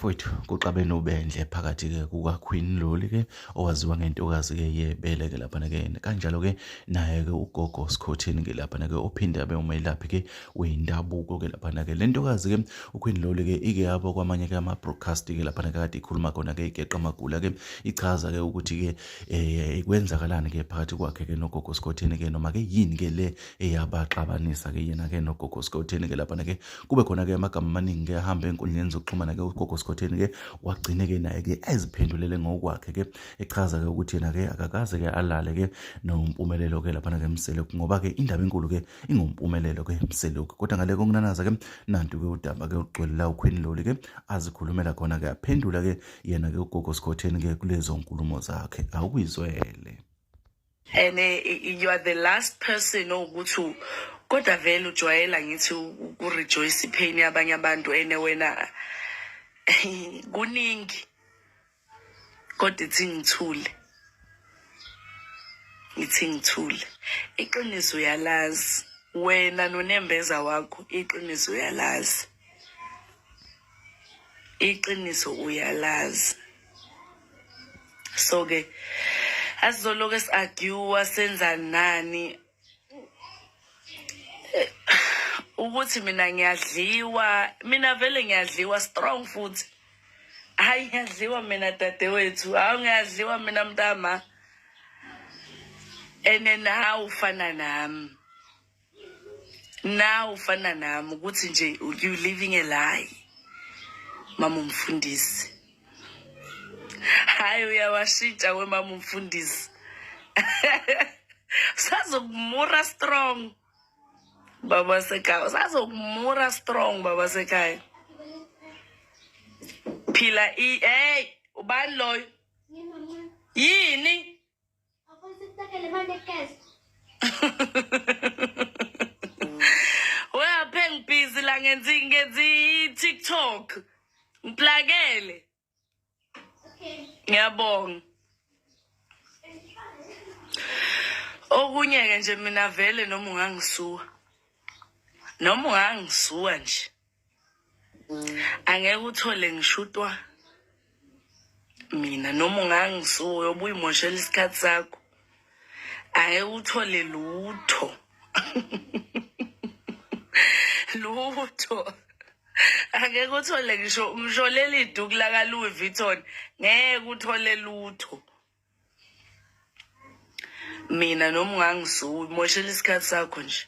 Bafowethu, kuxabene ubendle phakathi-ke kukaQueen Loli-ke owaziwa ngentokazi-ke yebele-ke laphana-ke, kanjalo-ke naye-ke uGogo Skhotheni-ke laphana-ke ophinde abe umelaphi-ke wendabuko-ke laphana-ke. Le ntokazi-ke uQueen Loli-ke ike yaba kwamanye-ke ama-broadcast-ke laphana-ke kade ikhuluma khona-ke igeqa amagula-ke ichaza-ke ukuthi-ke kwenzakalani-ke phakathi kwakhe-ke noGogo Skhotheni-ke noma-ke yini-ke le eyabaxabanisa-ke yena-ke noGogo Skhotheni-ke laphana-ke. Kube khona-ke amagama amaningi-ke ahamba ey'nkundleni zokuxhumana-ke uGogo Skhotheni-ke wagcine-ke naye-ke eziphendulele ngokwakhe-ke echaza-ke ukuthi yena-ke akakaze-ke alale-ke noMpumelelo-ke laphana-ke Mseleku ngoba-ke indaba enkulu-ke ingoMpumelelo-ke Mseleku. Kodwa ngale kokunanaza-ke nantu-ke udaba-ke olugcwele la uQueen Loli-ke azikhulumela khona-ke aphendula-ke yena-ke uGogo Skhotheni-ke kulezo nkulumo zakhe awukuyizwele. And you are the last person owukuthi kodwa vele ujwayela ngithi uku-rejoice ipain yabanye abantu ene wena kuningi kodwa ithi ngithule, ngithi ngithule. Iqiniso uyalazi wena nonembeza wakho, iqiniso uyalazi, iqiniso uyalazi. So ke asizoloke si-argue senza nani ukuthi mina ngiyadliwa, mina vele ngiyadliwa strong futhi. Hayi ngiyadliwa mina dadewethu, hawu ngiyadliwa mina mntama. Ene nawe ufana nami, nawe ufana nami ukuthi nje you living a lie mama umfundisi. Hayi uyawashintsha we mama umfundisi. Sazokumura strong baba sekhaya, sazokumura strong baba sekhaya. Phila i hey ubani loyo? Yini? Weyaphe ngibhizi la ngenza ngenza i-TikTok. Ngiplakele. Ngiyabonga. Okunye ke nje mina vele noma ungangisuwa. Noma ungangisuwa nje. Angeke uthole ngishutwa mina noma ungangisuwa uyobe uyimoshela isikhathi sakho. Angeke uthole lutho. Lutho. Angeke uthole ngisho ngisho leli duku laka Louis Vuitton, ngeke uthole lutho. Mina noma ungangisuwa umoshela isikhathi sakho nje.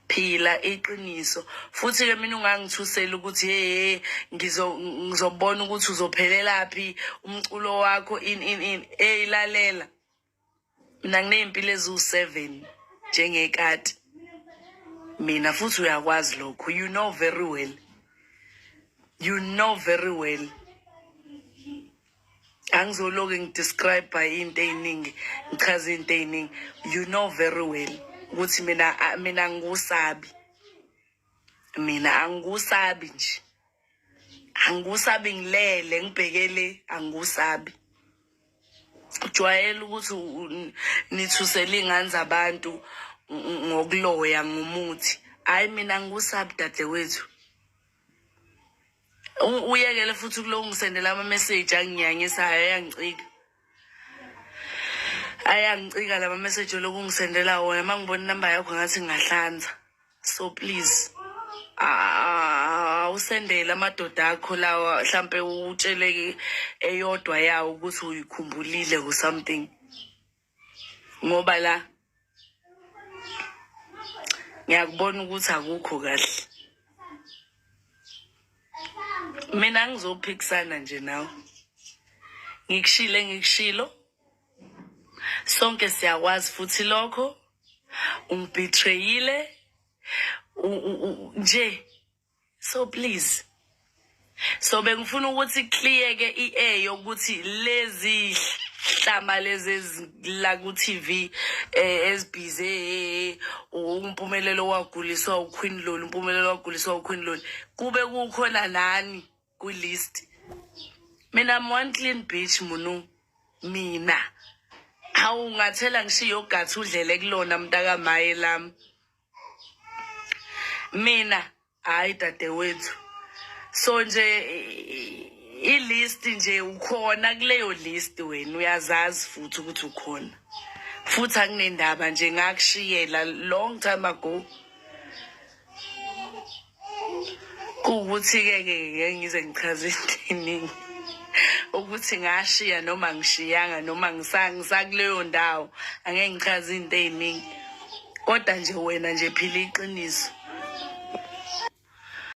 Phila iqiniso. Futhi ke mina ungangithusela ukuthi hey ngizobona ukuthi uzophelela phi umculo wakho in in in. Hey lalela. Mina nginey'mpilo eziwu-7 njengekati. Mina futhi uyakwazi lokho. You know very well. You know very well. Angizoloke ngidescribe into ey'ningi, ngichaze into ey'ningi. You know very well ukuthi mina mina angikusabi. Mina angikusabi nje. Angikusabi ngilele ngibhekele angikusabi. Ujwayele ukuthi nithusele iy'ngane zabantu ngokuloya ngomuthi. Hhayi mina angikusabi dadewethu. Uyekele futhi kuloku ngisendela ama-message anginyanyisayo, ayangicika. Ayangicika lama message oloku ngisendela wona. Uma ngibona inamba yakho ngathi ngingahlanza. So please, awusendele amadoda akho lawa, mhlampe utshele eyodwa yawo ukuthi uyikhumbulile or something. Ngoba la ngiyakubona ukuthi akukho kahle. Mina ngizophikisana nje nawe. Ngikushilo engikushilo. Sonke siyakwazi futhi lokho. Ungibetrayile nje. So please. So bengifuna ukuthi clear ke i-air yokuthi lezi hlama lezi ezila ku TV ezibhize uMpumelelo waguliswa uQueen Loli, uMpumelelo waguliswa uQueen Loli, kube kukhona nani ku list. Mina I'm one clean bitch munu. Mina hawu ungathela ngisho iyogathi udlele kulona mntaka maye lami. Mina hayi dadewethu, So nje i-list nje ukhona kuleyo list, wena uyazazi futhi ukuthi ukhona, futhi akunendaba nje, ngakushiyela long time ago. Kuwukuthi-ke ke ngeke ngize ngichaze into eningi ukuthi ngashiya noma ngishiyanga noma ngisakuleyo ndawo, angeke ngichaze into ey'ningi, kodwa nje wena nje phila iqiniso.